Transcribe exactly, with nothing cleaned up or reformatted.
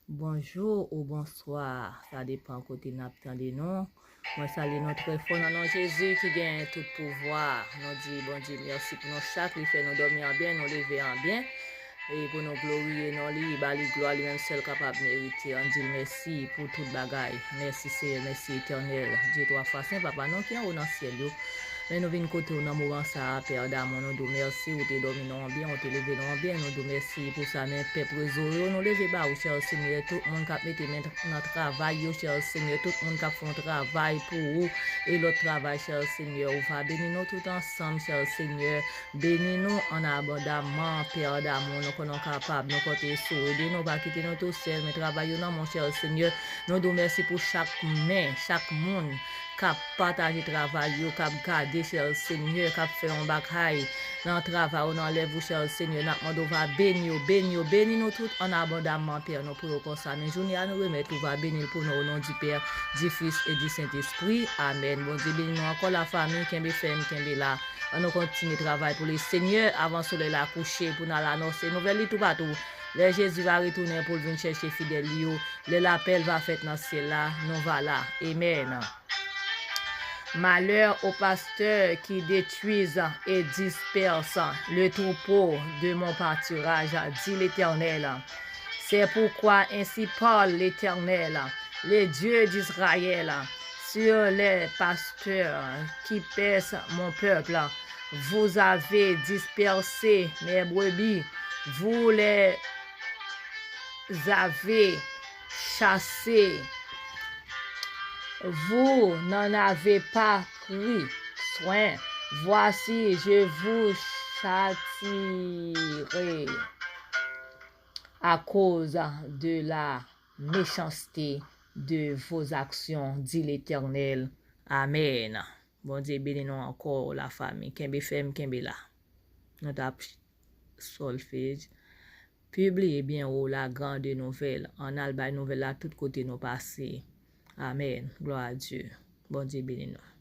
Bonjou ou bonswa, sa depan kote n ap tande nou. Mwen salye nou trè fò nan non Jezi ki gen tout pouvwa. Nou di Bondye mèsi pou nou chak, li fè nou dòmi an byen, nou leve an byen. E pou nou gloriye non li, ba li glwa, li menm sèl kapab merite. Ann di l mèsi pou tout bagay. Mèsi Seyè, mèsi Etènèl. Dye twa fwa sen, Papa nou ki anwo nan syèl yo. Men nou vin kote w nan moman sa a, Pè damou, nou di w mèsi, ou te dòmi nou an byen, ou te leve nou an byen, nou di w mèsi pou sa, men pèp rezo yo, nou leve ba ou, chè Senyè, tout moun k ap mete men nan travay yo, chè Senyè, tout moun k ap fè yon travay pou ou, e lòt travay, chè Senyè, ou va beni nou tout ansanm, chè Senyè, beni nou an abondamman, Pè damou, nou konnen w kapab, nou konte sou ou, ede nou, pa kite nou tou sèl, men travay yo nan men w, chè Senyè, nou di w mèsi pou chak men, chak moun, k ap pataje travay yo, k ap gade, chè Senyè, k ap fè yon bagay nan travay ou, nan lèv ou, chè Senyè, n ap mande w va beni yo, beni yo, beni nou tout an abondamman, Pè, nou priye w konsa. Men jounen an, nou remèt ou, va beni l pou nou, o non di Pè, di Fis e di Sentespri. Amèn. Bondye beni nou ankò, lafanmi, kenbe fèm, kenbe la. Ann nou kontinye travay pou li. Senyè, avan solèy la kouche, pou n al anonse nouvèl li toupatou. Lè Jezi va retounen pou l vin chèche fidèl li yo, lè lapèl va fèt nan syèl la, nou va la. Amèn. Malheur aux pasteurs qui détruisent et dispersent le troupeau de mon pâturage, dit l'Éternel. C'est pourquoi ainsi parle l'Éternel, le Dieu d'Israël, sur les pasteurs qui paissent mon peuple. Vous avez dispersé mes brebis, vous les avez chassées. Vous n'en avez pas pris soin. Voici, je vous châtierai à cause de la méchanceté de vos actions, dit l'Éternel. Amèn. Bondye beni nou ankò, lafanmi. Kenbe fèm, kenbe la. Nou t ap solfèj. Pibliye byen wo la, grande nouvelle. Ann al bay nouvèl la tout kote nou pase. Amèn. Glwa a Dye. Bondye beni nou.